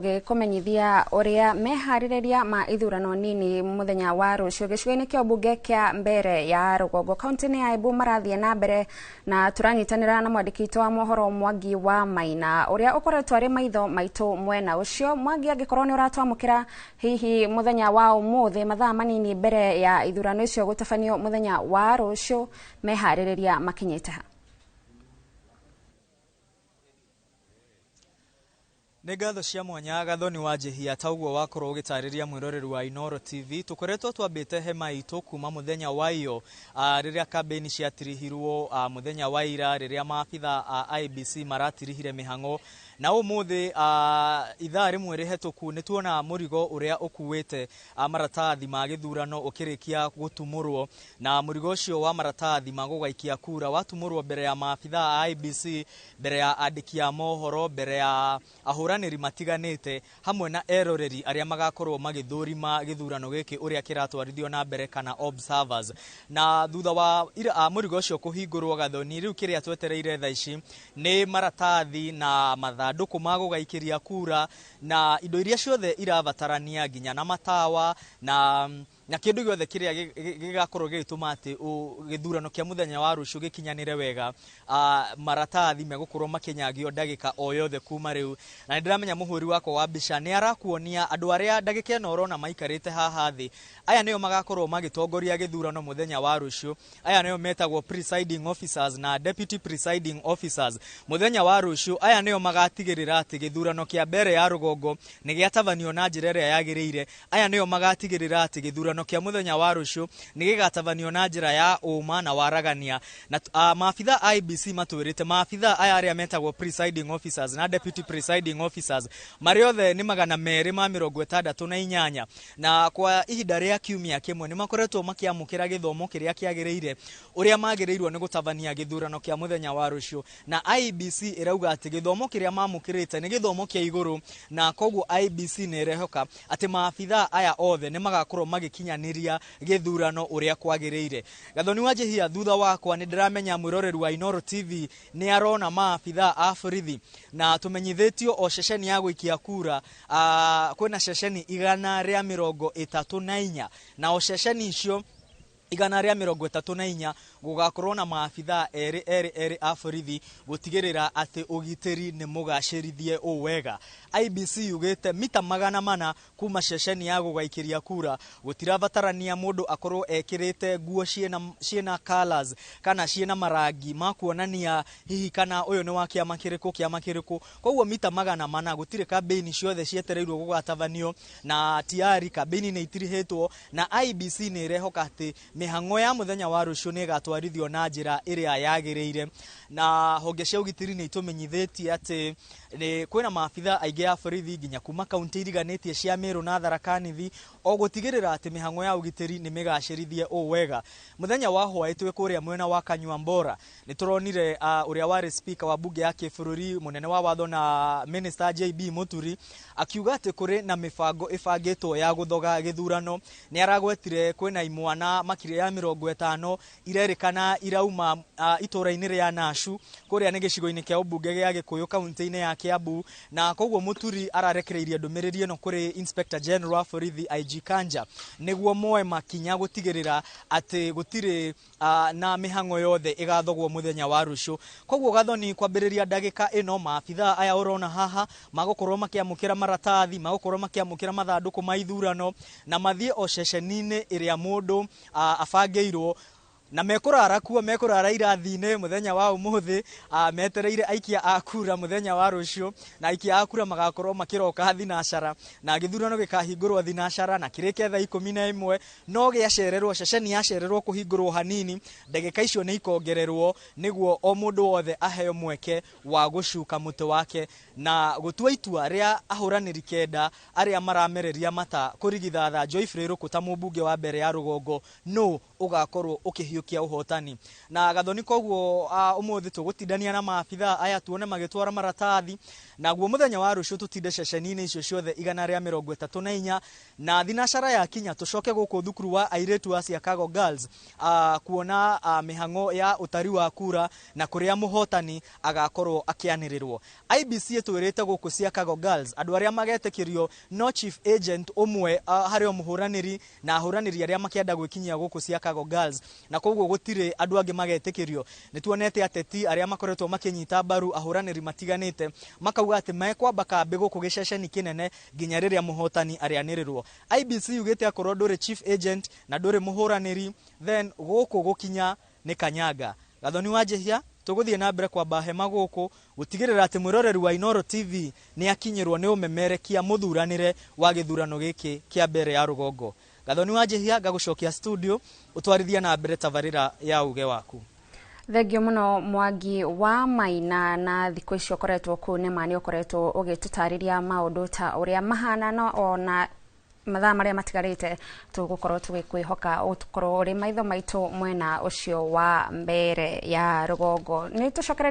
Gĩkũmenyithia ũrĩa meharĩrĩria ma ithurano nini mũthenya wa rũciũ gĩcigo-inĩ kĩa ũmbunge kĩa Mbere ya Rũgongo kaunti-inĩ ya Embu marathiĩ na mbere, na tũranyitanĩra na mwandĩki witũ wa mohoro Mwangi wa Maina ũrĩa ũkoretwo arĩ maitho maitũ mwena ũcio. Mwangi, angĩkorwo nĩ ũratwamũkĩra, hihi mũthenya wa ũmũthĩ mathaa manini mbere ya ithurano icio gũtabanio mũthenya wa rũciũ, meharĩrĩria makinyĩte ha? Nĩ ngatho cia mwanya, Gathoni wa Njĩhia. Ta ũguo wakorwo ũgĩtarĩria mwĩroreri wa Inoro TV, tũkoretwo twambĩte hema itũ kuma mũthenya wa iyo rĩrĩa kambĩini ciatirihirwo, mũthenya wa ira rĩrĩa maabitha a IEBC maratirihire mĩhang'o, na ũmũthĩ ithaa rĩmwe rĩhetũku nĩ tuona mũrigo ũrĩa ũkuĩte maratathi ma gĩthurano ũkĩrĩkia gũtumũrwo, na mũrigo ũcio wa maratathi ma gũgaikia kura watumũrwo mbere ya maabitha a IEBC, mbere ya andĩki a mohoro, mbere ya ahũranĩri matiganĩte hamwe na eroreri arĩa magakorwo magĩthũrima gĩthurano gĩkĩ ũrĩa kĩratwarithio na mbere, kana observers. Na thutha wa mũrigo ũcio kũhingũrwo, Gathoni, rĩu kĩrĩa twetereire thaa ici nĩ maratathi na mathandũkũ ma gũgaikĩria kura na indo iria ciothe irabatarania, nginya na matawa na kĩndũ gĩothe kĩrĩa gĩgakorwo gĩgĩtũma atĩ gĩthurano kĩa mũthenya wa rũciũ gĩkinyanĩre wega. Maratathi megũkorwo makĩnyagio ndagĩka o yothe kuma rĩu, na nĩ ndĩramenya mũhũri wakwa wa mbica nĩ arakuonia andũ arĩa ndagĩka ĩno ũrona maikarĩte haha thĩ. Aya nĩo magakorwo magĩtongoria gĩthurano mũthenya wa rũciũ. Aya nĩo metagwo presiding officers na deputy presiding officers. Mũthenya wa rũciũ aya nĩo magatigĩrĩra atĩ gĩthurano kĩa Mbere ya Rũgongo nĩ gĩatabanio na njĩra ĩrĩa yagĩrĩire. Aya nĩo magatigĩrĩra atĩ gĩthurano kĩa mũthenya wa rũciũ nĩ gĩgatabanio na njĩra ya ũma na waragania. Na maabitha a IEBC matwĩrĩte maabitha aya arĩa metagwo presiding officers na deputy presiding officers marĩ othe nĩ 268, na kwa ihinda rĩa kiumia kĩmwe nĩ makoretwo makĩamũkĩra gĩthomo kĩrĩa kĩagĩrĩire ũrĩa magĩrĩirwo nĩ gũtabania gĩthurano kĩa mũthenya wa rũciũ. Na IEBC ĩrauga atĩ gĩthomo kĩrĩa mamũkĩrĩte nĩ gĩthomo kĩa igũrũ, na koguo IEBC nĩ ĩrehoka atĩ maabitha aya othe nĩ magakorwo magĩkinyanĩria gĩthurano ũrĩa kwagĩrĩire. Gathoni wa Njĩhia, thutha wakwa nĩ ndĩramenya mwĩroreri wa Inoro TV nĩ arona maabitha a borithi, na tũmenyithĩtio o ceceni ya gũikia kura, kwĩna ceceni 134, na o ceceni icio 134 gũgakorwo na maabitha erĩ erĩ erĩ a borithi gũtigĩrĩra atĩ ũgitĩri nĩ mũgacĩrithie ũũ wega. IEBC yugĩte mita 400 kuma ceceni ya gũgaikĩria kura gũtirabatarania mũndũ akorwo ekĩrĩte nguo ciĩna colours kana ciĩna marangi ma kuonania hihi kana ũyũ nĩ wa kĩama kĩrĩkũ, kĩama kĩrĩkũ. Koguo mita 400 gũtirĩ kambĩini ciothe cietereirwo gũgatabanio, na tiari kambĩini nĩ itirihĩtwo, na IEBC nĩ ĩrehoka atĩ mĩhang'o ya mũthenya wa rũciũ nĩ ĩgatwarithio na njĩra ĩrĩa yagĩrĩire. Na honge cia ũgitĩri nĩ itũmenyithĩtie atĩ nĩ kwĩna maabitha aingĩ a borithi nginya kuma kaunti iriganĩtie cia Meru na Tharaka Nithi o gũtigĩrĩra atĩ mĩhang'o ya ũgitĩri nĩ mĩgacĩrithie ũũ wega. Mũthenya wa hwaĩ twĩ kũrĩa mwena wa Kanyuambora nĩ tũronire ũrĩa warĩ speaker wa bunge ya kĩbũrũri, mũnene wa watho na minister JB Muturi akiuga atĩ kũrĩ na mĩbango ĩbangĩtwo ya gũthoga gĩthurano. Nĩ aragwetire kwĩna imwana makĩria ya 50 irerĩkana irauma itũra-inĩ rĩa Nashu, kũrĩa nĩ gĩcigo-inĩ kĩa ũmbunge gĩa Gĩkũyũ kaunti-inĩ ya Kiambu, na koguo Muturi ararekereirie ndũmĩrĩri ĩno kũrĩ Inspector General wa borithi IG Kanja nĩguo moe makinya gũtigĩrĩra atĩ gũtirĩ na mĩhang'o yothe ĩgathogwo mũthenya wa rũciũ. Koguo Gathoni, kwambĩrĩria ndagĩka ĩno maabitha aya ũrona haha magũkorwo makĩamũkĩra maratathi, magũkorwo makĩamũkĩra mathandũkũ ma ithurano na mathiĩ o ceceni-inĩ ĩrĩa mũndũ abangĩirwo, na mekũrara kuo, mekũrara irathi-inĩ mũthenya wa ũmũthĩ metereire aikia a kura mũthenya wa rũciũ, na aikia a kura magakorwo makĩroka thinacara, na gĩthurano gĩkahingũrwo thinacara na kĩrĩke thaa 11. No gĩacererwo, ceceni yacererwo kũhingũrwo hanini, ndagĩka icio nĩ ikongererwo nĩguo o mũndũ wothe aheo mweke wa gũcuka mũtĩ wake na gũtua itua rĩa ahũranĩri kenda arĩa maramereria mata kũrigithatha Joyfrey Rũkũ ta mũmbunge wa Mbere ya Rũgongo, nũ ũgakorwo ũkĩhiũkia. Kũiyũkia ũhotani na Gathoni. Koguo ũmũthĩ tũgũtindania na maabithaa aya tuone magĩtwara maratathi, naguo mũthenya wa rũciũ tũtinde ceceni-inĩ icio ciothe 134, na thinacara yakinya tũcoke gũkũ thukuru wa airĩtu a Siakago Girls kuona mĩhang'o ya ũtari wa kura na kũrĩa mũhotani agakorwo akĩanĩrĩrwo. IEBC ĩtwĩrĩte gũkũ Siakago Girls andũ arĩa magetĩkĩrio no chief agent ũmwe harĩ o mũhũranĩri na ahũranĩri arĩa makĩenda gwĩkinyia gũkũ Siakago Girls, na koguo gũtirĩ andũ angĩ magetĩkĩrio. Nĩ tuonete ateti arĩa makoretwo makĩnyita mbaru ahũranĩri matiganĩte makauga atĩ mekwamba kambĩ gũkũ gĩceceni kĩnene nginya rĩrĩa mũhotani arĩanĩrĩrwo. IEBC yugĩte akorwo ndũrĩ chief agent na ndũrĩ mũhũranĩri, then gũkũ gũkinya nĩ kanyanga. Gathoni wa Njĩhia, tũgũthiĩ na mbere kwamba hema gũkũ gũtigĩrĩra atĩ mwĩroreri wa Inooro TV nĩ akinyĩrwo nĩ ũmemerekia mũthuranĩre wa gĩthurano gĩkĩ kĩa mbere ya rũgongo. Gathoni wa Njĩhia, ngagũcokia studio ũtwarithia na mbere tabarĩra ya uge waku. Thengio muno Mwangi wa Maina. Na thikũ icio ũkoretwo kũu nĩma nĩ ũkoretwo ũgĩtũtarĩria maũndũ ta ũrĩa mahana, no ona mathaa marĩa matigarĩte tũgũkorwo tũgĩkwĩhoka ũkorwo ũrĩ maitho maitũ mwena ũcio wa mbere ya rũgongo. Nĩ tũcokererie.